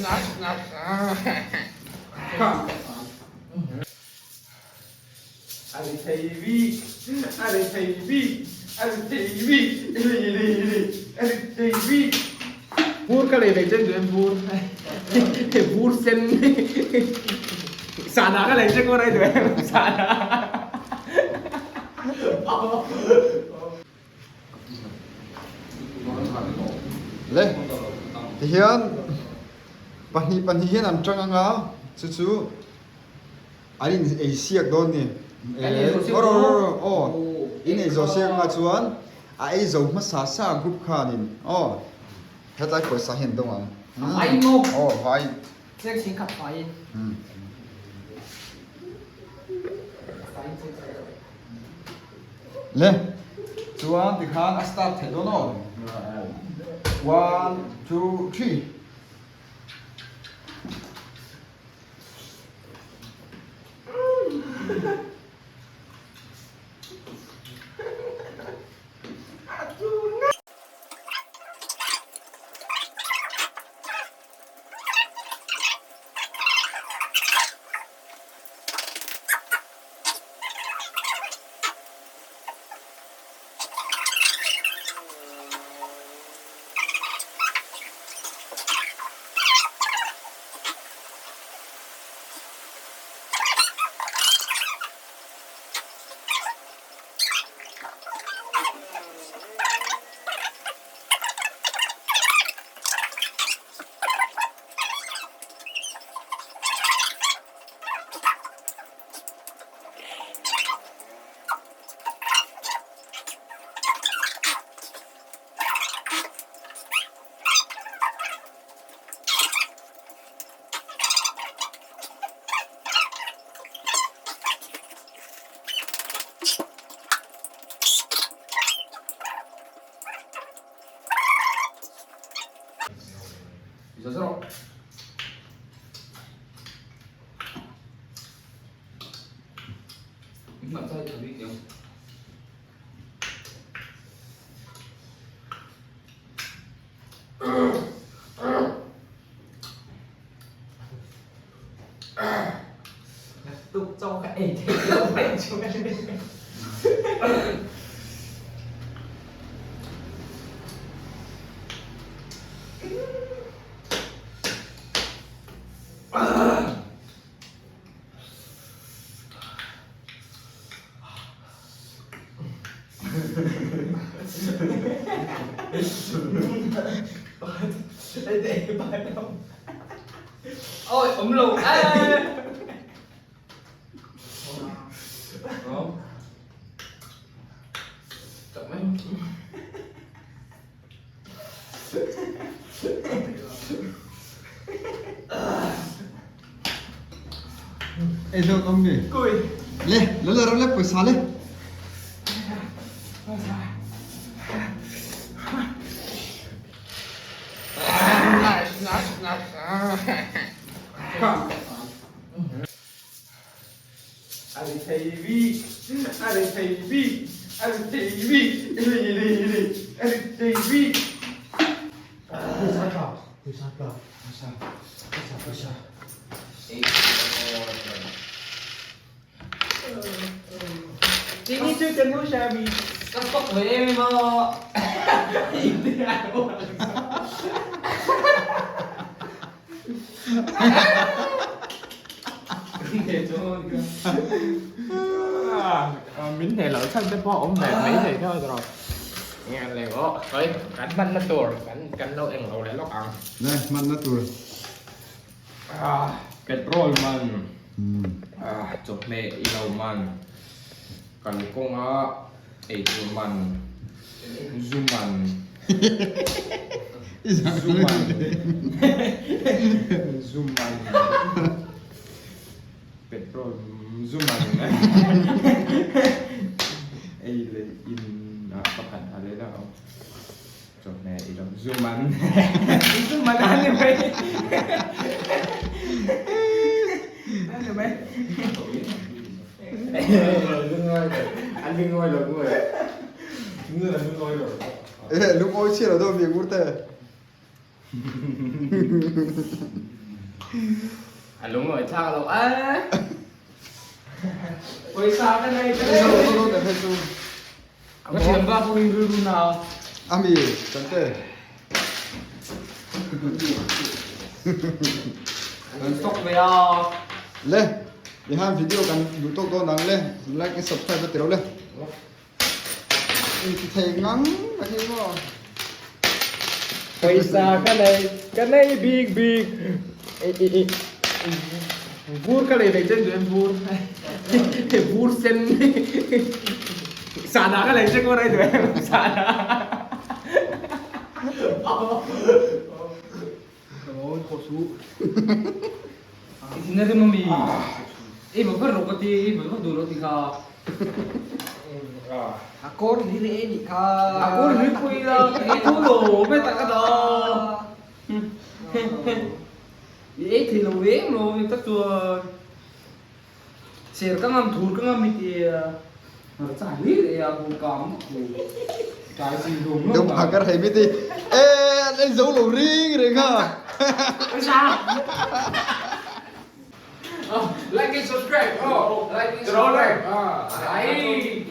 A ri thei bik, a ri thei bik, a ri thei bik, ri ri ri, a ri thei bik. Bur ka lei lei chen duh em bur bur sen sahdah ka lei chen ngawt ai duh em sahdah. Le tihian pahnih pahnih hian an tang anga chu chu an in ei siak dawn ni aw in ei zawh siak anga chuan a ei zo hmasa sa group khanin aw hetlai pawisa hi an dawng ang aw vai Le chuan tikhan a start theih dawn aw one two three. Ôi, ấm lù. Ê. Ei zawk awm mi? Kui. Le, lo la rawh le pawisa le. A ri thei bik, a ri thei bik, a ri thei bik, ri ri ri, a ri thei bik. Pawisa tla, pawisa tla, pawisa, pawisa, pawisa. Ini chu kan mu sha mi. Ka tok ve em em a. Min hneh loh chhan te pawh a awm ve mai thei tho tawh. Nge leh aw, sawi kan hmanna tur kan kan lo eng lo leh lawk ang. Nge hmanna tur. Ah, petrol man, ah chawhmeh i lo man, kalkawnga eitur man, zu man, zu man, zu man, petrol zu man ei leh in ah pakhat a leh la awm. Chawhmeh i lo zu man zu man a ni mai a ni mai an lungawi lo ngu e ngu an lungawi lo e lungawi chhiat lo deuh mi ngur te. A lungawi thlak lo a. Pawisa ka nei ta Zo zo zo te phei chu. Ka thiam ba pawh in rilru na. Ami kan te. Kan stock ve a. Le, i han video kan duh tawk dawn ang le, like and subscribe a ti lo le. Inti thei ngang a ni maw? Pawisa ka nei, ka nei bik bik. Vur ka lei lei chen duh vur. Vur sen. Sana ka lei chen ko rai duh em sana. Ina rim ami. Ei ma ber ro ka ti, ei ma du lo ti kha. A kawr hi le ni kha. A kawr hi pui la, ei thu lo me ta ka da. I ei thei lo em lo ni tak chuan. Ser ka ngam thur ka ngam mi ti cha hi le ya bu kam lo. Kai si dum lo. Dum phakar hei mi ti. E an ei zo lo ring reng ha. Like and subscribe. Oh, like and subscribe. Ai.